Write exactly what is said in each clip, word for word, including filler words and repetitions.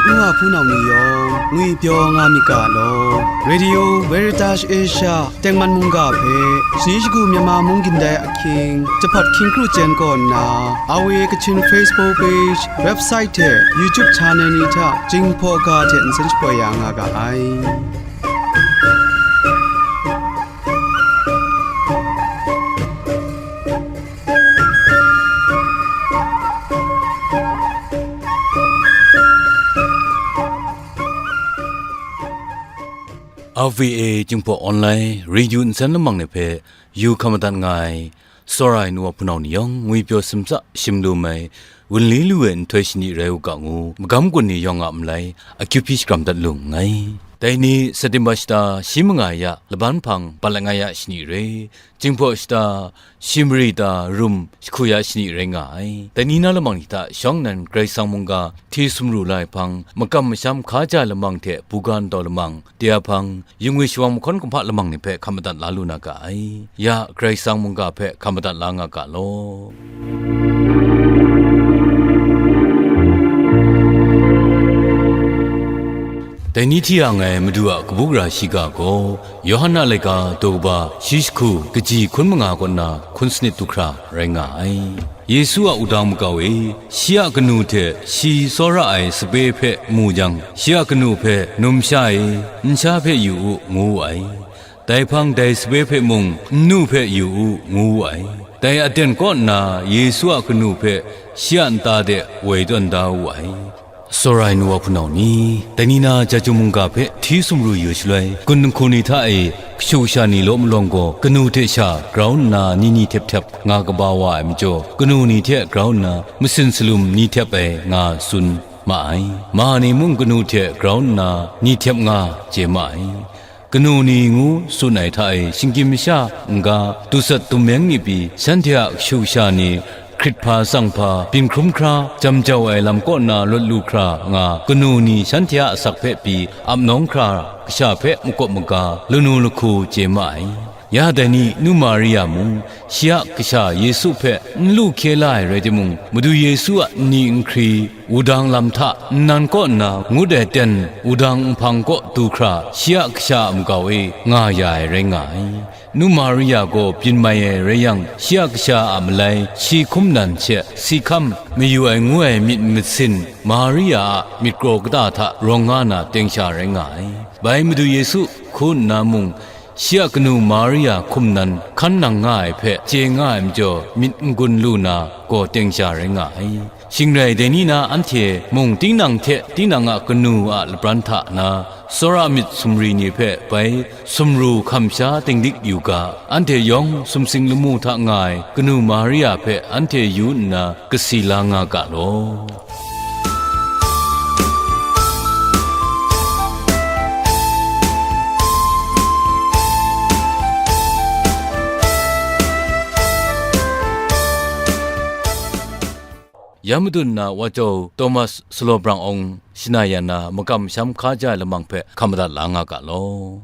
Nwa hpunau ni yawng ngwipyaw nga myit ga law. Radio Veritas Asia tengman mungga hpe shani shagu Myanmar mung gindai ahkying, jahpat hkying kru chyen kaw nna, R V A Kachin Facebook page, website hte YouTube channel ni hta Jinghpaw ga hte nsen shapoi ya nga ga ai. R V A Jinghpaw Online Radio nsen lamang ni hpe yu hkam madat nga ai, tsawra ai nu wa hpunau ni yawng ngwipyaw simtsa shim lu ai, wunli lu ai nhtoi shani rai u ga ngu, magam gun ni yawng a malai akyu hpyi shakram dat lu nngai. Dai ni September shata shi mangai ya laban hpang bat langai ya shani re, Jinghpaw shata shi mari ta rum jahku ya shani rai nga ai. Dai ni na lamang ni hta shawng nnan Karai Kasang mungga hti sumru la ai hpang, makam masham hka ja lamang hte buga ndaw lamang, de a hpang, yungwi shawang mahkawn kumhpa lamang ni hpe hkam madat la lu na ga ai. Ya Karai Kasang mungga hpe hkam madat la nga ga law. Dai ni hti yang ai Madu a kabu gara shiga gaw, Yawhan a laika daw kaba shi jahku kaji hkun manga kaw na hkun sanit du hkra rai nga ai. Yesu a wudang makau e, shi a kanu hte shi tsawra ai sape hpe mu jang, shi a kanu hpe, "Numsha e, nsha hpe yu u," ngu wu ai. Dai hpang dai sape hpe mung, "Nnu hpe yu u," ngu wu ai. Dai aten kaw nna Yesu a kanu hpe shi a nta de woi tawn da wu ai. Tsawra ai nu wa hpunau ni, dai ni na Chyeju mungga hpe hti sumru yu shaloi, gun dinghku ni hta e kashu kasha ni law malawng gaw, kanu hte sha grau nna ni ni htep htep nga kaba wa ai majaw, kanu ni hte grau nna masin salum ni htep ai nga tsun ma ai. Ma ni mung kanu hte grau nna ni htep nga chye ma ai. Kanu ni ngu tsun ai hta e, shinggyim masha n-ga, dusat dummeng ni pyi, shanhte a kashu kasha ni hkrit hpa tsang hpa, byin hkrum hkra, jam jau ai lam kaw na lawt lu hkra nga, kanu ni shanhte a asak hpe pyi ap nawng hkra, kasha hpe makawp maga, lanu lahku chye ma ai. Ya dai ni nu Maria mung, shi a kasha Yesu hpe n lu hkye la ai rai timung, Madu Yesu a nni n hkri, wudang lam hta nnan kaw nna ngut ai ten wudang nhpang kaw du hkra, shi a kasha a makau e nga ya ai rai nga ai. Nu Maria gaw byin mai ai rai yang, shi a kasha a malai shi hkum nan she si hkam mayu ai ngu ai myit masin, Maria a myit kraw kata hta rawng nga na teng sha rai nga ai. Bai Madu Yesu hku nna mung, shi a kanu Maria hkum nan hkan nang nga ai hpe chye nga ai majaw, myit n-gun lu na gaw teng sha rai nga ai. Shing rai, dai ni na anhte mung tinang hte tinang a kanu a lapran hta na, tsawra myit sumri ni hpe bai sumru hkam sha dinglik yu ga, anhte yawng sumsing lamu hta nga ai kanu Maria hpe anhte yu nna kasi la nga ga law. Ya madun na Wa Jau Thomas Sulaw Brang Awng shana ya na makam masham hkaja ai lamang hpe hkam madat la nga ga law.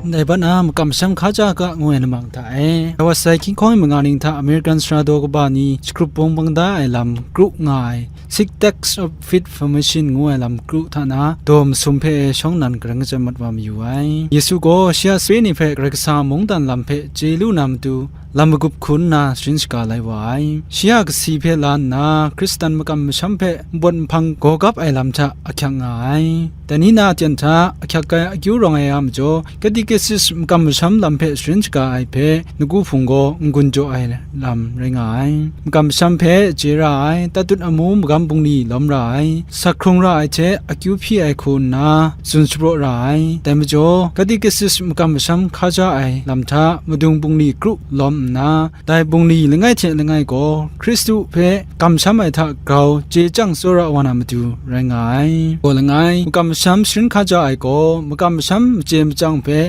Ndai ban a makam masham hkaja ga ngu ai lamang hta e, Hawa sai hkying hkawng manga ning hta American sara daw kaba ni shakrup bawng bang da ai lam kru nga ai, Sick Text of Faith Formation ngu ai lam kru hta na, daw masum hpe shawng nnan kareng kachyem mat wa mayu ai. Yesu gaw shi a sape ni hpe Karai Kasang a mungdan lam hpe chye lu na matu, lam magup hku nna sharin shaga lai wa ai. Shi a kasi hpe la nna, Hkristan makam masham hpe npawt nhpang gaw gap ai lam hta ahkyak nga ai. Dai ni na aten hta ahkyak ai akyu rawng ai a majaw, Catechist makam masham lam hpe sharin shaga ai hpe, Nagu Hpung gaw n-gun jaw ai lam rai nga ai. Makam masham hpe chye ra ai, tatut amu magam bungli lawm ra ai, sak hkrung ra ai hte akyu hpyi ai hku nna, tsun shapraw ra ai. Dai majaw, Catechist makam masham hkaja ai lam hta madung bungli kru lawm nna, dai bungli langai hte langai gaw Hkristu hpe kamsham ai hta grau chye chyang tsawra wa na matu rai nga ai. Gaw langai, makam masham sharin hkaja ai gaw, makam masham machye machyang hpe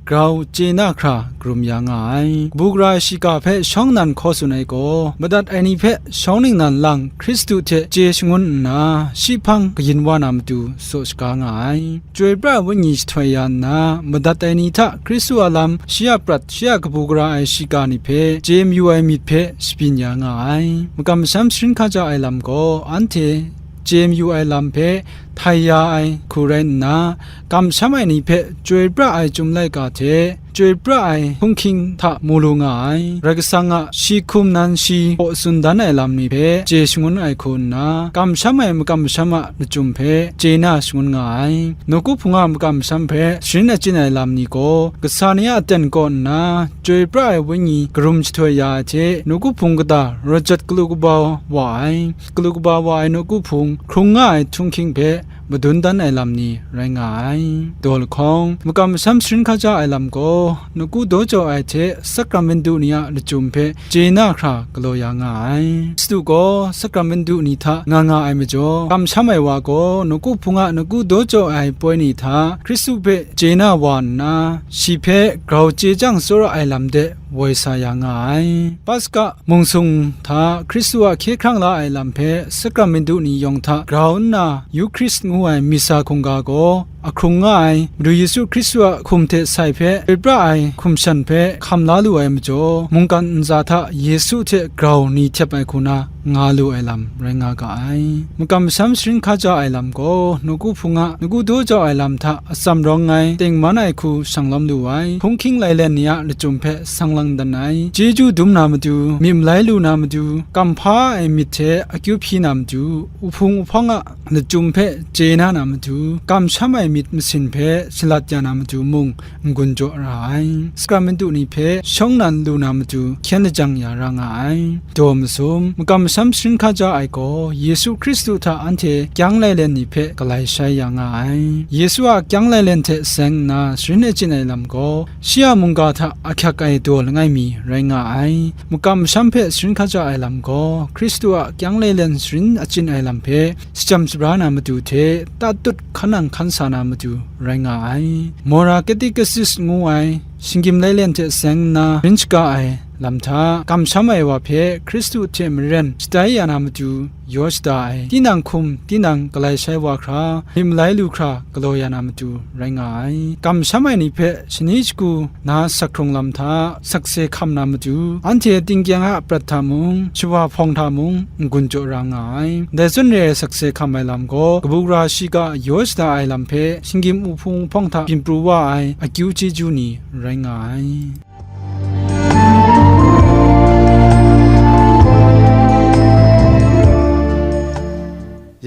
grau chye na hkra karum ya nga ai. Kabu gara ai shiga hpe shawng nnan hkaw tsun ai gaw, madat ai ni hpe shawng ningnan lang Hkristu hte chye shangun nna, shi hpang kayin wa na matu tsaw shaga nga ai. Chyoi pra ai Wenyi jahtoi ya nna, madat ai ni hta Hkristu a lam, shi a prat, shi a kabu gara ai shiga ni hpe chye mayu ai myit hpe shabyin ya nga ai. Makam masham sharin hkaja ai lam gaw, anhte chye mayu ai lam hpe htai ya ai hku rai nna, kamsham ai ni hpe chyoi pra ai Chyum laika hte chyoi pra ai htunghking hta mu lu nga ai. Karai Kasang a shi hkum nan shi hpaw tsun dan ai lam ni hpe chye shangun ai hku nna, kamsham ai makam masham a lachyum hpe chye na shangun nga ai. Nawku Hpung a makam masham hpe sharin achyin ai lam ni gaw, kasa ni a aten kaw nna, chyoi pra ai Wenyi karum jahtoi ya ai hte, nawku hpung kata rawt jat galu kaba wa ai, galu kaba wa ai nawku hpung hkrung nga ai htunghking hpe madun dan ai lam ni rai nga ai. Daw lahkawng, makam masham sharin hkaja ai lam gaw, nawku daw jaw ai hte sakramentu ni a lachyum hpe chye na hkra galaw ya nga ai. Hkristu gaw sakramentu ni hta nga nga ai majaw, kamsham ai wa gaw nawku hpung a nawku daw jaw ai poi ni hta Hkristu hpe chye na wa nna, shi hpe grau chye chyang tsawra ai lam de woi sa ya nga ai. Paska mung sung hta Hkristu a hkye hkrang la ai lam hpe sakramentu ni yawng hta grau nna, Eucharist ngu ai misa hkungga gaw ahkrung nga ai, Madu Yesu Hkristu a hkum hte sai hpe chyoi pra ai hkum shan hpe hkam la lu ai majaw, mungkan ntsa hta Yesu hte grau ni htep ai hku na nga lu ai lam rai nga ga ai. Makam masham sharin hkaja ai lam gaw, nawku hpung a nawku daw jau ai lam hta atsam rawng ai, tengman ai hku shang lawm lu ai, htunghking lailen ni a lachyum hpe sang lang dan ai, chyeju dum na matu, myit malai lu na matu, kamhpa ai myit hte akyu hpyi na matu, uhpung uhpawng a lachyum hpe chye na na matu, kamsham ai myit masin hpe shalat ya na matu mung, n-gun jaw ra ai. Sakramentu ni hpe shawng nnan lu na matu hkyen lajang ya ra nga ai. Daw masum, makam masham sharin hkaja ai gaw, Yesu Hkristu hta anhte kyang lailen ni hpe galai shai ya nga ai. Yesu a kyang lailen hte seng nna sharin achyin ai lam gaw, shi a mungga hta ahkyak ai daw langai mi rai nga ai. Makam masham hpe sharin hkaja ai lam gaw, Hkristu a kyang lailen sharin achyin ai lam hpe shajam shabra na matu hte, tatut hkan nang hkan sa na matu rai nga ai. Mora Catechist ngu ai, shinggyim lailen hte seng nna rin shaga ai lam hta, kamsham ai wa hpe Hkristu hte maren shatai ya na matu yaw shada ai, tinang hkum tinang galai shai wa hkra, myit malai lu hkra galaw ya na matu rai nga ai. Kamsham ai ni hpe shani shagu na sak hkrung lam hta sakse hkam na matu, anhte tingkyang a prat hta mung, shawa hpawng hta mung, n-gun jaw ra nga ai. Dai zawn re ai sakse hkam ai lam gaw, kabu gara shiga yaw shada ai lam hpe, shinggyim uhpung uhpawng hta byin pru wa ai akyu chyeju ni rai nga ai.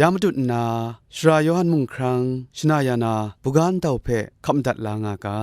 Ya matut nna, Sara Yawhan mung hkrang shana ya na buga ntau hpe hkap madat la nga ga.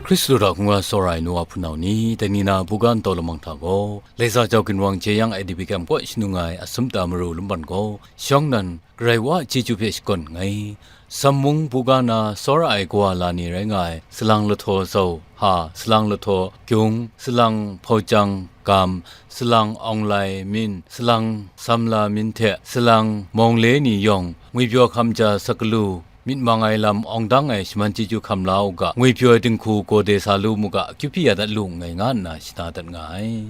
Hkristu hta hkungga tsawra ai nu wa hpunau ni, dai ni na buga ntau lamang hta gaw, Leza jau ginwang jeyang ai dibi kyam kaw shanung ai asum ta maru lumpan gaw, shawng nnan Karai wa a chyeju hpe shakawn nngai. Sammung buga na tsawra ai kawa la ni rai nga ai, salang lahtaw zau, ha, salang lahtaw gyung, salang hpawjang gam, salang awnglai min, salang samla min hte salang mawng le ni yawng, ngwipyaw hkam ja sakalu, myit mang ai lam awng dang ai shaman chyeju hkam la u ga, ngwipyaw dinghku gawde sa lu mu ga, akyu hpyi ya dat lu nngai, nga nna shana dat nga ai.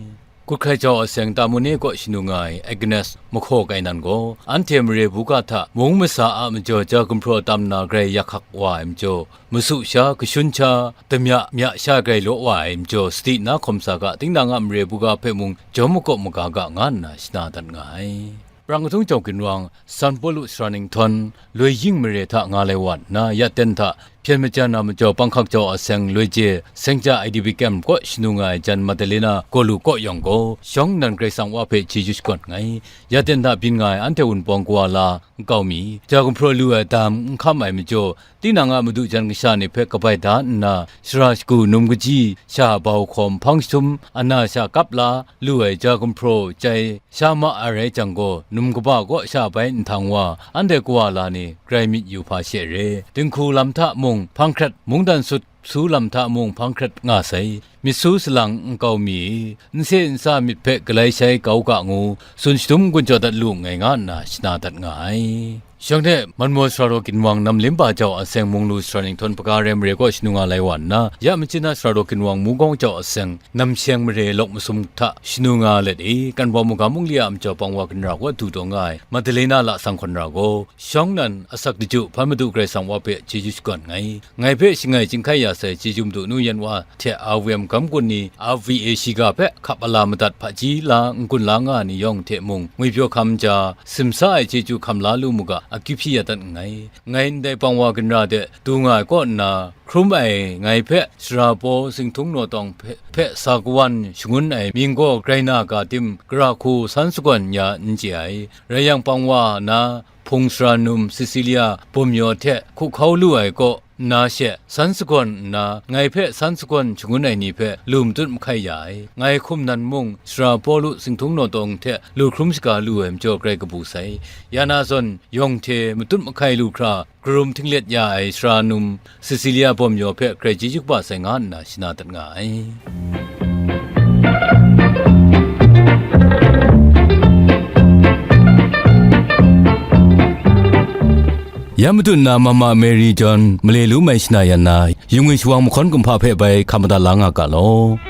Kut hkrai jau a seng Tamune kaw shanu nga ai Agnes mahkaw kai nan gaw, anhte mare buga hta mung masa a majaw ja gumhpraw tam nna grai yak hkak wa ai majaw, masu sha, kashun sha, damya mya sha grai law wa ai majaw, sadi na hkawm sa ga, tinang a mare buga hpe mung jawm makawp maga ga, nga nna shana dat nga ai. Prang Katung Jau Ginwang, San Pawlu Sara Ninghtawn, Loi Ying mare hta nga lai wa nna, ya ten hta hpyen majan na majaw, panghkak jau a seng Loi Je, Seng Ja I D P Camp kaw shanu nga ai jan Madalena Gaw Lu kaw yawng gaw, shawng nnan Karai Kasang Wa hpe chyeju shakawn nngai. Ya ten hta byin nga ai anhte Wunpawng kawa la nkau mi, ja gumhpraw lu ai dam n hkam ai majaw, tinang a madu jan kasha ni hpe kabai da nna, shara shagu num kaji, sha bau hkawm hpang jahtum, ana sha kap la lu ai ja gumhpraw chyai sha ma ai rai jang gaw, num kaba kaw sha bai nhtang wa, anhte kawa la ni grai myit yu hpa she re. Dinghku lam hta mung, hpang hkrat mungdan sut su lam hta mung hpang hkrat nga sai. Myit su salang nkau mi, nse nsa myit hpe galai shai kau ga ngu, tsun shadum gun jaw dat lu nngai nga nna shana dat nga ai. Shawng hte, Manmaw sara raw ginwang Namlimba jau a seng Munglu sara Ninghtawn Baga Rai Mare kaw shanu nga lai wa nna, ya Myitkyina sara raw ginwang Mungkawng jau a seng Namsheng Mare Lawk Masum hta shanu nga let i, Kanbawm Magam Mungli a majaw Pangwa Ginra kaw du taw nga ai Madalena Lasang Hkawn Ra gaw, shawng nan asak daju hpan Madu Karai Kasang Wa hpe chyeju shakawn nngai. Ngai hpe shangai chyinghkai ya sai chyeju Madu nu yan wa hte A V M gam gun ni, A V A shiga hpe hkap ala madat hpaji la n-gun la nga ai ni yawng hte mung, ngwipyaw hkam ja, simsa ai chyeju hkam la lu mu ga, akyu hpyi ya dat nngai. Ngai ndai Pangwa Ginra de du nga ai kaw nna, hkrum ai ngai hpe sara paw Singthung Naw Tawng hpe, hpe sa kawan shangun ai mying gaw grai na ga tim, gara hku san sagawn ya n chye ai. Rai yang, Pangwa na hpung sara num Cecilia Bawmyaw hte hkuhkau lu ai kaw nna she, san sagawn nna, ngai hpe san sagawn shangun ai ni hpe lu matut mahkai ya ai. Ngai hkum nan mung, sara Pawlu Singthung Naw Tawng hte lu hkrum shaga lu ai majaw grai kabu sai. Ya na zawn, yawng hte matut mahkai lu hkra, karum htinglet ya ai sara num Cecilia Bawmyaw hpe grai chyeju kaba sai nga nna shana dat nga ai. Ya Madu na Mama Mary John male lu mai shana yan na, yungwi shawang mahkawn kumhpa hpe bai hkam madat la nga ga law.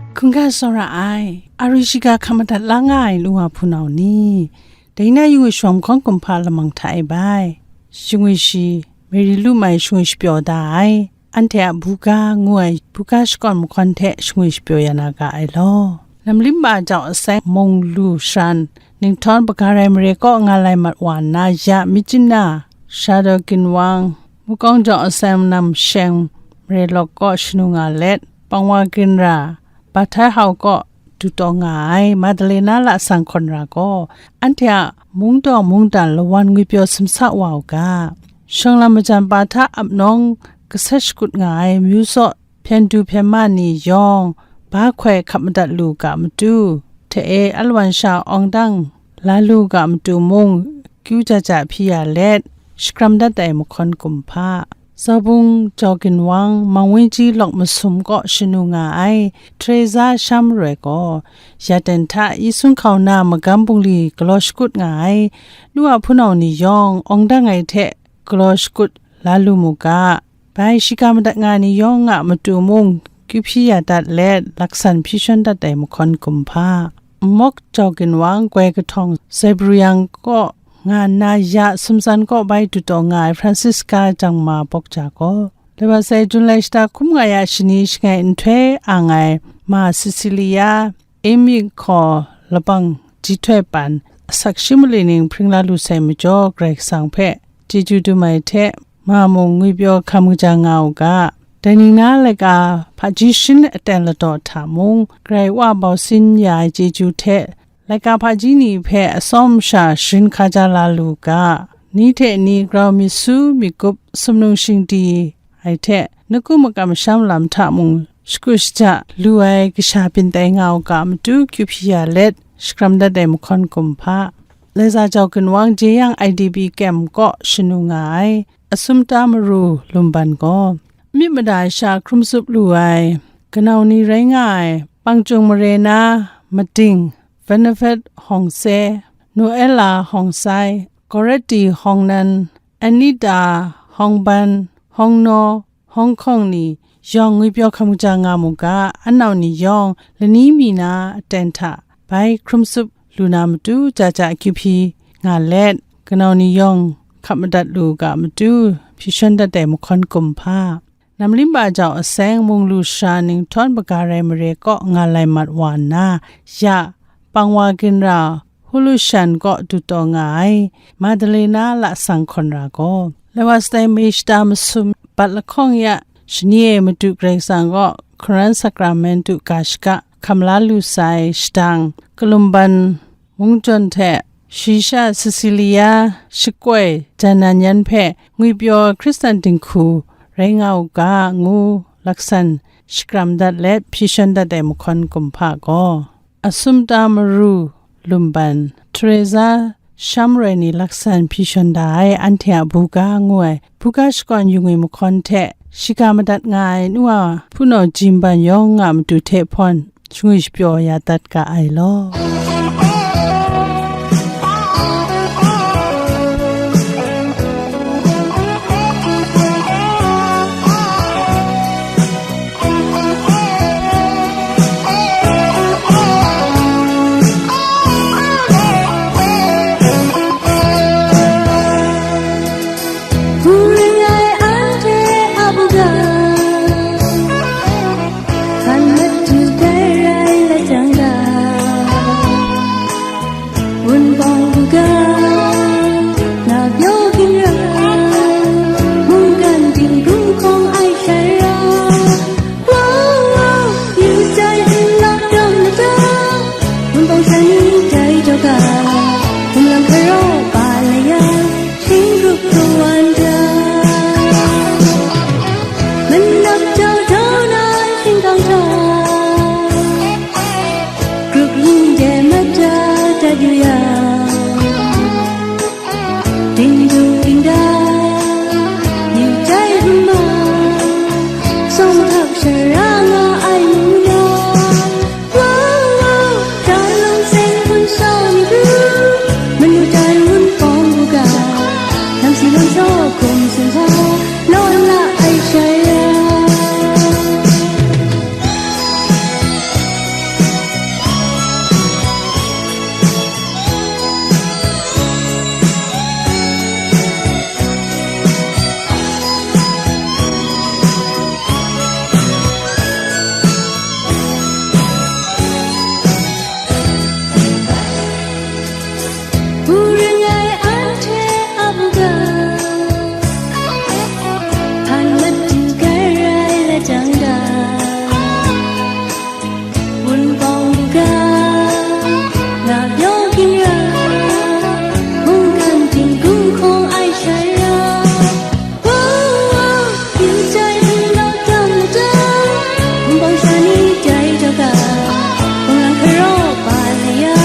Hkungga tsawra ai, a ri shiga hkam madat la nga ai nu wa hpunau ni, dai na yu shawng hkawng kumhpa lamang hta e bai, shingwi shi, Mary lu mai shingwi shapyaw da ai, anhte a buga ngu ai buga shakawn mahkawn hte shingwi shapyaw ya na ga ai law. Namlimba jau aseng Munglu sara Ninghtawn Baga Rai Mare kaw nga lai mat wa nna, ya Myitkyina sara raw ginwang Mungkawng jau aseng Namsheng Mare Lawk kaw shanu nga let, Pangwa Ginra Bahtahau kaw du taw nga ai Madalena Lasang Hkawn Ra gaw, anhte a mungdaw mungdan lawan ngwipyaw simsa wa u ga, shawng lam majan pa hta ap nawng gasat shakut nga ai myu saw hpyen du hpyen ma ni yawng, ba hkoi hkap madat lu ga matu, hte e alawan sha awng dang la lu ga matu mung, kyu ja ja hpyi ya let, shakram dat ai mahkawn kumhpa, Zaubung jau ginwang Mangwinji Lawk Masum kaw shanu nga ai Teresa Shamroi gaw, ya ten hta Yesu hkau na magam bungli galaw shakut nga ai nu a hpunau ni yawng, awng dang ai hte galaw shakut la lu mu ga, bai shiga madat nga ni yawng a matu mung kyu hpyi ya dat let, laksan hpyi shawn dat ai mahkawn kumhpa. Mawk jau ginwang goi kahtawng Zaibruyang kaw nga nna, ya sumtsan kaw bai du taw nga ai Francisca jangma bawk ja gaw, Lewat sai Jun lai shata hkum nga ya shani shangai nhtoi ang ai ma Cecilia Amy hkaw labang ji htoi pan asak shi mali ning hpring la lu sai majaw, Karai Kasang hpe chyeju dum ai hte, ma mung ngwipyaw hkam kaja nga u ga, dai ning na laika hpaji sharin aten ladaw hta mung, Karai Wa bau sin ya ai chyeju hte, laika hpaji ni hpe atsawm sha sharin hkaja la lu ga, ni hte ni grau myit su myit gup sumnung shingdi ai hte, nawku makam masham lam hta mung shakut shaja lu ai kasha byin tai nga u ga matu kyu hpyi ya let, shakram dat ai mahkawn kumhpa. Laiza jau ginwang Jeyang I D P kem kaw shanu nga ai Assumpta Maru Lumban gaw, myit mada ai sha hkrum tsup lu ai, kanau ni rai nga ai, Pangcung mare na Mading, Benefit Hawngse, Noella Hawngsai, Goretti Hawngnan, Anita Hawngban, Hawngnaw, Hawngkhawng ni yawng ngwipyaw hkam kaja nga mu ga, anau ni yawng lani mi na aten hta bai hkrum tsup lu na matu ja ja akyu hpyi nga let, kanau ni yawng hkap madat lu ga matu hpyi shawn dat ai mahkawn kumhpa. Namlimba jau aseng munglu sara Ninghtawn Baga Rai Mare kaw nga lai mat wa nna, ya Pangwa Ginra Hulushan kaw du taw nga ai Madalena Lasang Hkawn Ra gaw, Lawastai Mei Shata Masum Bat Lahkawng ya shani e Madu Karai Kasang kaw Hkaran Sakramentu ga shaka hkam la lu sai shadang, Kalumban Mungjawn hte Shisha Cecilia shakoi jan nan yan hpe ngwipyaw Hkristan dinghku rai nga u ga, ngu laksan shakram dat let hpyi shawn dat ai mahkawn kumhpa gaw, Assumpta Maru Lumban, Teresa Shamroi ni laksan hpyi shawn da ai anhte a buga ngu ai buga shakawn yung e mahkawn hte shiga madat nga ai nu a hpunau jimban yawng a matu hte hpawn shangwi shapyaw ya dat ga ai law. Wunpawng buga, na pyaw ginra, mungkan ting gung hkawng ai shara. Wow, wow, yu tai nlak dawng lata, wunpawng shani tai jaw ga, nlang hkaraw pa laya, shing grup kawan da. Manap jau jau na shingkang hta, grup yin de mada dat yu yang, ding dung ding da, yu tai hma, sawng htak shara nga ai mu na. Wow, wow, dan long seng hpun shawng ni ru, manu dan wunpawng buga, lam si lam saw hkum sumhpa, law la ai shara. Hpu ring ai anhte a buga, hpan madu kai rai la jang ga, wunpawng buga, na pyaw ginra, mungkan ting gung hkawng ai shara. Wow, wow, yu tai nlak dawng lata, wunpawng shani tai jaw ga, hpungrang hkaraw pa laya,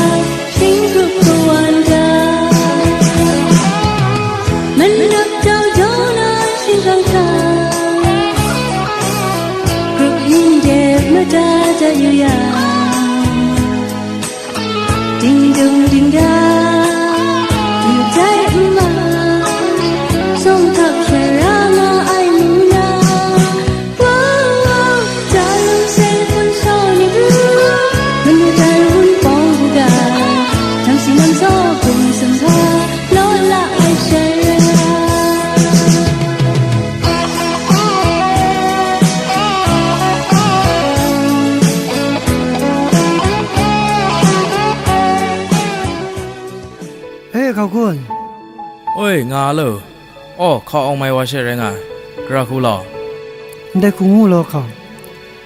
shing grup kawan da. Manap jau jau na shingkang hta, grup yin de mada dat yu yang, ding dung ding da, yu tai nma, sawng htak shara nga ai mu na. Wow, wow, dan long seng hpun shawng ni ru, manu dan wunpawng buga, lam si lam saw hkum sumhpa, law la ai shara. E, hkau kun. Oi, nga lo. Aw, hkau awng mai wa she rai nga ai. Gara hku law. Ndai hku ngu law hkau.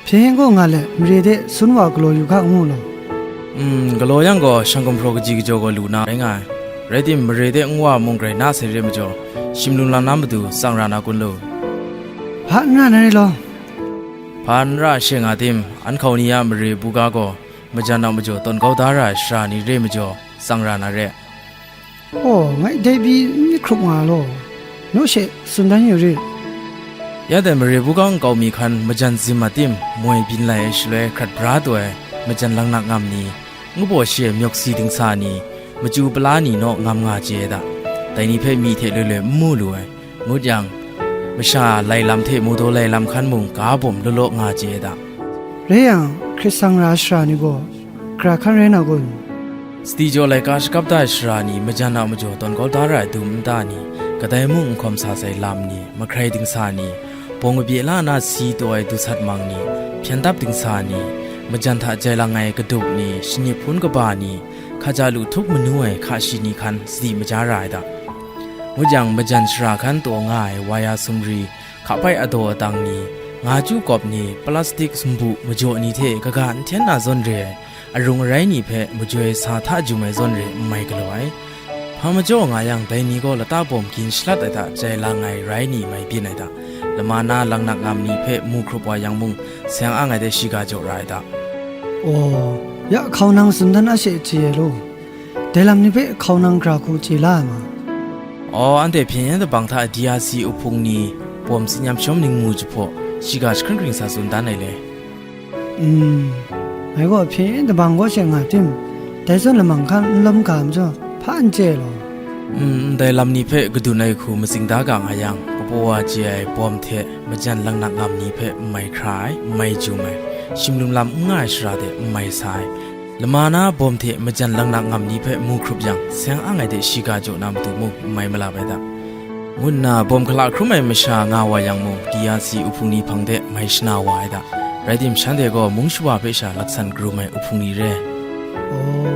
Hpyen yen gaw nga let, mare de sun wa galaw yu ga ngu law. Mm, galaw yang gaw, shang gumhpraw kaji kajaw gaw lu na rai nga ai. Rai tim, mare de nwa mung grai na sai re majaw, shim lung lang na matu tsang ra na kun lu? Hpa n ra na re law. Hpa n ra she nga tim, an hkau ni a mare buga gaw, majan a majaw tawn kau da ra ai shara ni re majaw, tsang ra na re. Aw, ngai dai pyi n myit hkrup nga law, naw she tsun dan yu rit. Ya dai mare buga nkau mi hkan majan zim a tim moi byin lai ai shaloi hkrat bra taw ai majan langnak ngam ni, ngu baw shi ai myawk si dingsa ni, machyu pala ni naw ngam nga chye ai da. Dai ni hpe myi hte loi loi n mu lu ai, ngut yang, masha lai lam hte mawdaw lai lam hkan mung ga bawm law law nga chye ai da. Rai yang, hkrit sang ra ai shara ni gaw, gara hkan rai na kun? Sadi jaw laika shakap da ai shara ni majan a majaw tawn kau da ra ai dum nta ni, kadai mung n hkawm sa sai lam ni, mahkrai dingsa ni, bawng kabye la na si taw ai dusat mang ni, hpyen dap dingsa ni, majan hta jai lang ai kadup ni, shanip hpun kaba ni, hkaja lu htup manu ai hka shi ni hkan sadi maja ra ai da. Ngut yang, majan shara hkan taw nga ai wa ya sumri, hka bai adaw atang ni, nga chyu kawp ni, plastik sumbu majaw ni hte kaga n hten na zawn re ai, arung arai ni hpe majoi sa hta jum ai zawn re n mai galaw ai. Hpa majaw nga yang, dai ni gaw lata bawm gin shalat ai hta jai lang ai rai ni mai byin ai hta, lama na langnak ngam ni hpe mu hkrup wa yang mung, seng ang ai de shiga jaw ra ai hta. Aw, Ya hkau nang tsun dan a she chye ai law, dai lam ni hpe hkau nang gra hku chye la ai ma. Aw, anhte hpyen yem dabang hta D R C uhpung ni bawm tsin yam shawm ning mu jahpaw, shiga jahkring hkring sa tsun dan ai le. Mm, ngai gaw hpyen yem dabang kaw she nga tim, dai zawn lamang hkan n lawm ga majaw, hpa n chye ai law. Mm, ndai lam ni hpe kadun ai hku matsing da ga nga yang, kabaw wa chye ai bawm hte majan laknak ngam ni hpe n mai hkra ai, n mai jum ai, shimlum lam n nga ai shara de n mai sa ai, lama na bawm hte majan laknak ngam ni hpe mu hkrup yang, seng ang ai de shiga jaw na matu mung n mai malap ai da, ngu nna bawm hkala hkrum ai masha nga wa yang mung, D R C uhpung ni hpang de mai shana wa ai da. Rai tim, shanhte gaw mung shawa hpe sha laksan karum ai uhpung ni re. Aw,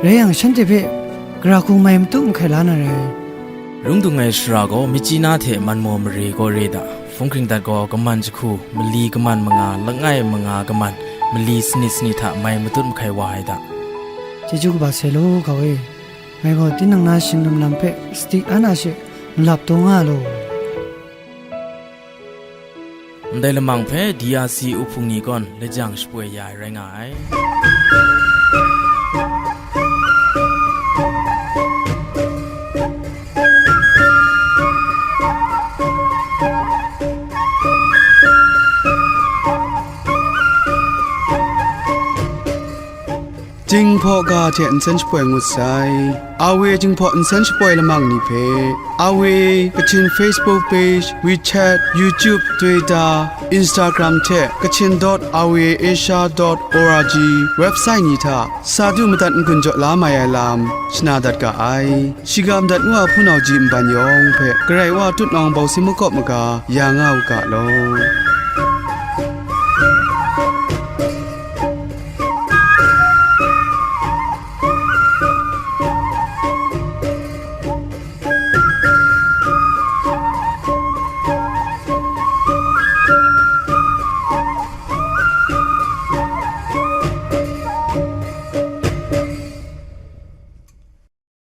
rai yang, shanhte hpe gara hku mai matut mahkai la na rai. Lung dung ai shara gaw Myitkyina hte Manmaw mare gaw re da, hpung hkring dat gaw kaman jahku, mali kaman manga, langai manga kaman, mali sanit sanit hta mai matut mahkai wa ai da. Chyeju kaba sai law, gau e, ngai gaw tinang na shingdum lam hpe sadi an a she malap taw nga law. Ndai lamang hpe D R C uhpung ni gawn lajang shapoi ya ai rai nga ai. Jinghpaw ga hte nsen shapoi ngut sai. Awe Jinghpaw nsen shapoi lamang ni hpe, Awe Kachin Facebook page, WeChat, YouTube, Twitter, Instagram hte Kachin dot awe asia dot org website ni hta sa du madat n-gun jaw la mai ai lam shana dat ga ai. Shiga madat ngu a hpunau ji nban yawng hpe Karai Wa tutnawng bawsing makawp maga ya nga u ga law.